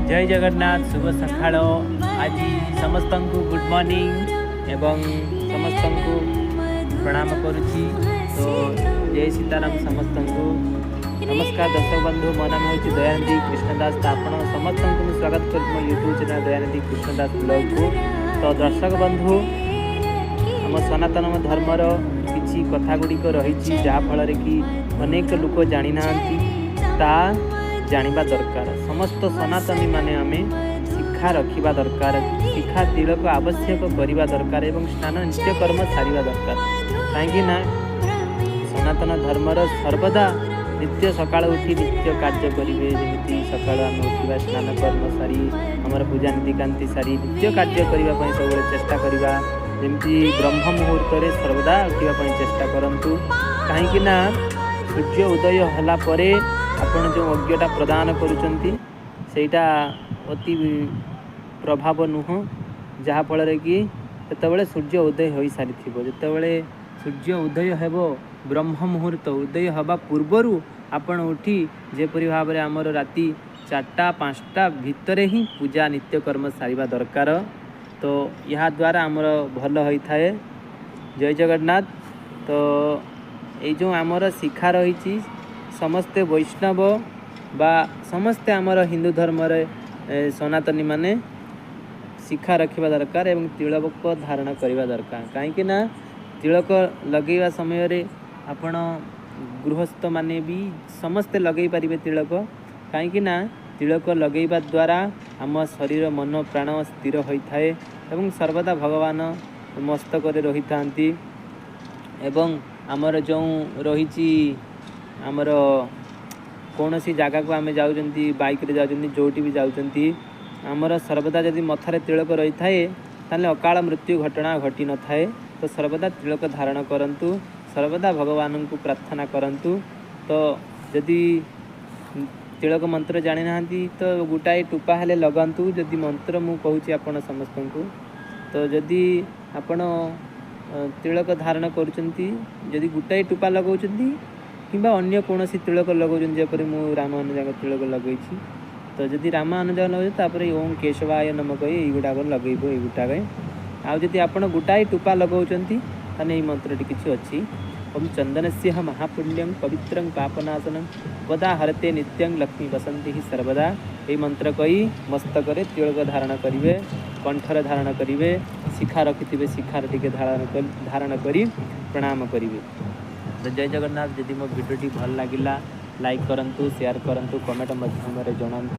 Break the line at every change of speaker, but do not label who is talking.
ଜୟ ଜଗନ୍ନାଥ, ଶୁଭ ସକାଳ। ଆଜି ସମସ୍ତଙ୍କୁ ଗୁଡ୍ ମର୍ଣ୍ଣିଂ ଏବଂ ସମସ୍ତଙ୍କୁ ପ୍ରଣାମ କରୁଛି। ତ ଜୟ ସୀତାରାମ ସମସ୍ତଙ୍କୁ। ନମସ୍କାର ଦର୍ଶକ ବନ୍ଧୁ, ମୋ ନାମ ହେଉଛି ଦୟାନିଧି କୃଷ୍ଣ ଦାସ। ତ ଆପଣ ସମସ୍ତଙ୍କୁ ମୁଁ ସ୍ୱାଗତ କରୁଛି ମୋ ୟୁଟ୍ୟୁବ୍ ଚ୍ୟାନେଲ୍ ଦୟାନିଧି କୃଷ୍ଣ ଦାସ ବ୍ଲଗ୍କୁ। ତ ଦର୍ଶକ ବନ୍ଧୁ, ଆମ ସନାତନ ଧର୍ମର କିଛି କଥା ଗୁଡ଼ିକ ରହିଛି, ଯାହାଫଳରେ କି ଅନେକ ଲୋକ ଜାଣିନାହାନ୍ତି, ତା ଜାଣିବା ଦରକାର। ସମସ୍ତ ସନାତନୀ ମାନେ ଆମେ ଶିଖା ରଖିବା ଦରକାର, ଶିଖା ତିଳକ ଆବଶ୍ୟକ କରିବା ଦରକାର ଏବଂ ସ୍ନାନ ନିତ୍ୟକର୍ମ ସାରିବା ଦରକାର। କାହିଁକି ନା ସନାତନ ଧର୍ମର ସର୍ବଦା ନିତ୍ୟ ସକାଳୁ ଉଠି ନିତ୍ୟ କାର୍ଯ୍ୟ କରିବେ। ଯେମିତି ସକାଳୁ ଆମେ ଉଠିବା, ସ୍ନାନ କର୍ମ ସାରି, ଆମର ପୂଜା ନୀତିକାନ୍ତି ସାରି ନିତ୍ୟ କାର୍ଯ୍ୟ କରିବା ପାଇଁ ସବୁବେଳେ ଚେଷ୍ଟା କରିବା। ଯେମିତି ବ୍ରହ୍ମ ମୁହୂର୍ତ୍ତରେ ସର୍ବଦା ଉଠିବା ପାଇଁ ଚେଷ୍ଟା କରନ୍ତୁ। କାହିଁକି ନା ସୂର୍ଯ୍ୟ ଉଦୟ ହେଲା ପରେ ଆପଣ ଯେଉଁ ଅର୍ଘ୍ୟଟା ପ୍ରଦାନ କରୁଛନ୍ତି, ସେଇଟା ଅତି ପ୍ରଭାବ ନୁହଁ, ଯାହାଫଳରେ କି ସେତେବେଳେ ସୂର୍ଯ୍ୟ ଉଦୟ ହୋଇସାରିଥିବ। ଯେତେବେଳେ ସୂର୍ଯ୍ୟ ଉଦୟ ହେବ, ବ୍ରହ୍ମ ମୁହୂର୍ତ୍ତ ଉଦୟ ହେବା ପୂର୍ବରୁ ଆପଣ ଉଠି ଯେପରି ଭାବରେ ଆମର ରାତି 4ଟା 5ଟା ଭିତରେ ହିଁ ପୂଜା ନିତ୍ୟକର୍ମ ସାରିବା ଦରକାର। ତ ଏହାଦ୍ୱାରା ଆମର ଭଲ ହୋଇଥାଏ। ଜୟ ଜଗନ୍ନାଥ। ତ ଏଇ ଯେଉଁ ଆମର ଶିଖା ରହିଛି, ସମସ୍ତେ ବୈଷ୍ଣବ ବା ସମସ୍ତେ ଆମର ହିନ୍ଦୁ ଧର୍ମରେ ସନାତନୀ ମାନେ ଶିଖା ରଖିବା ଦରକାର ଏବଂ ତିଳକ ଧାରଣ କରିବା ଦରକାର। କାହିଁକି ନା ତିଳକ ଲଗେଇବା ସମୟରେ ଆପଣ ଗୃହସ୍ଥମାନେ ବି ସମସ୍ତେ ଲଗେଇ ପାରିବେ ତିଳକ। କାହିଁକି ନା ତିଳକ ଲଗେଇବା ଦ୍ୱାରା ଆମ ଶରୀର, ମନ, ପ୍ରାଣ ସ୍ଥିର ହୋଇଥାଏ ଏବଂ ସର୍ବଦା ଭଗବାନ ମସ୍ତକରେ ରହିଥାନ୍ତି। ଏବଂ ଆମର ଯେଉଁ ରହିଛି, ଆମର କୌଣସି ଜାଗାକୁ ଆମେ ଯାଉଛନ୍ତି, ବାଇକ୍ରେ ଯାଉଛନ୍ତି, ଯେଉଁଠି ବି ଯାଉଛନ୍ତି, ଆମର ସର୍ବଦା ଯଦି ମଥାରେ ତିଳକ ରହିଥାଏ, ତାହେଲେ ଅକାଳ ମୃତ୍ୟୁ ଘଟଣା ଘଟିନଥାଏ। ତ ସର୍ବଦା ତିଳକ ଧାରଣ କରନ୍ତୁ, ସର୍ବଦା ଭଗବାନଙ୍କୁ ପ୍ରାର୍ଥନା କରନ୍ତୁ। ତ ଯଦି ତିଳକ ମନ୍ତ୍ର ଜାଣିନାହାନ୍ତି, ତ ଗୋଟାଏ ଟୋପା ହେଲେ ଲଗାନ୍ତୁ। ଯଦି ମନ୍ତ୍ର ମୁଁ କହୁଛି ଆପଣ ସମସ୍ତଙ୍କୁ, ତ ଯଦି ଆପଣ ତିଳକ ଧାରଣ କରୁଛନ୍ତି, ଯଦି ଗୋଟାଏ ଟୋପା ଲଗାଉଛନ୍ତି କିମ୍ବା ଅନ୍ୟ କୌଣସି ତିଳକ ଲଗାଉଛନ୍ତି, ଯେପରି ମୁଁ ରାମାନୁଜାଙ୍କ ତିଳକ ଲଗାଇଛି। ତ ଯଦି ରାମାନୁଜା ଲଗାଉଛି, ତାପରେ ଓಂ କେଶବାୟ ନମ କହି ଏଇଗୁଡ଼ାକ ଲଗେଇବ, ଏଇ ଗୋଟାକ। ଆଉ ଯଦି ଆପଣ ଗୋଟାଏ ଟୋପା ଲଗାଉଛନ୍ତି, ତାହେଲେ ଏଇ ମନ୍ତ୍ରଟି କିଛି ଅଛି: ଓಂ ଚନ୍ଦନସ୍ୟ ମହାପୁଣ୍ୟଂ ପବିତ୍ରଂ ପାପନାଶନଂ ବଦା ହରତେ ନିତ୍ୟଂ ଲକ୍ଷ୍ମୀ ବସନ୍ତି ହି ସର୍ବଦା। ଏଇ ମନ୍ତ୍ର କହି ମସ୍ତକରେ ତିଳକ ଧାରଣ କରିବେ, କଣ୍ଠରେ ଧାରଣ କରିବେ, ଶିଖା ରଖିଥିବେ, ଶିଖାରେ ଟିକେ ଧାରଣ କରି ପ୍ରଣାମ କରିବେ। ତ ଜୟ ଜଗନ୍ନାଥ। ଯଦି ମୋ ଭିଡ଼ିଓଟି ଭଲ ଲାଗିଲା, ଲାଇକ୍ କରନ୍ତୁ, ସେୟାର କରନ୍ତୁ, କମେଣ୍ଟ ମାଧ୍ୟମରେ ଜଣାନ୍ତୁ।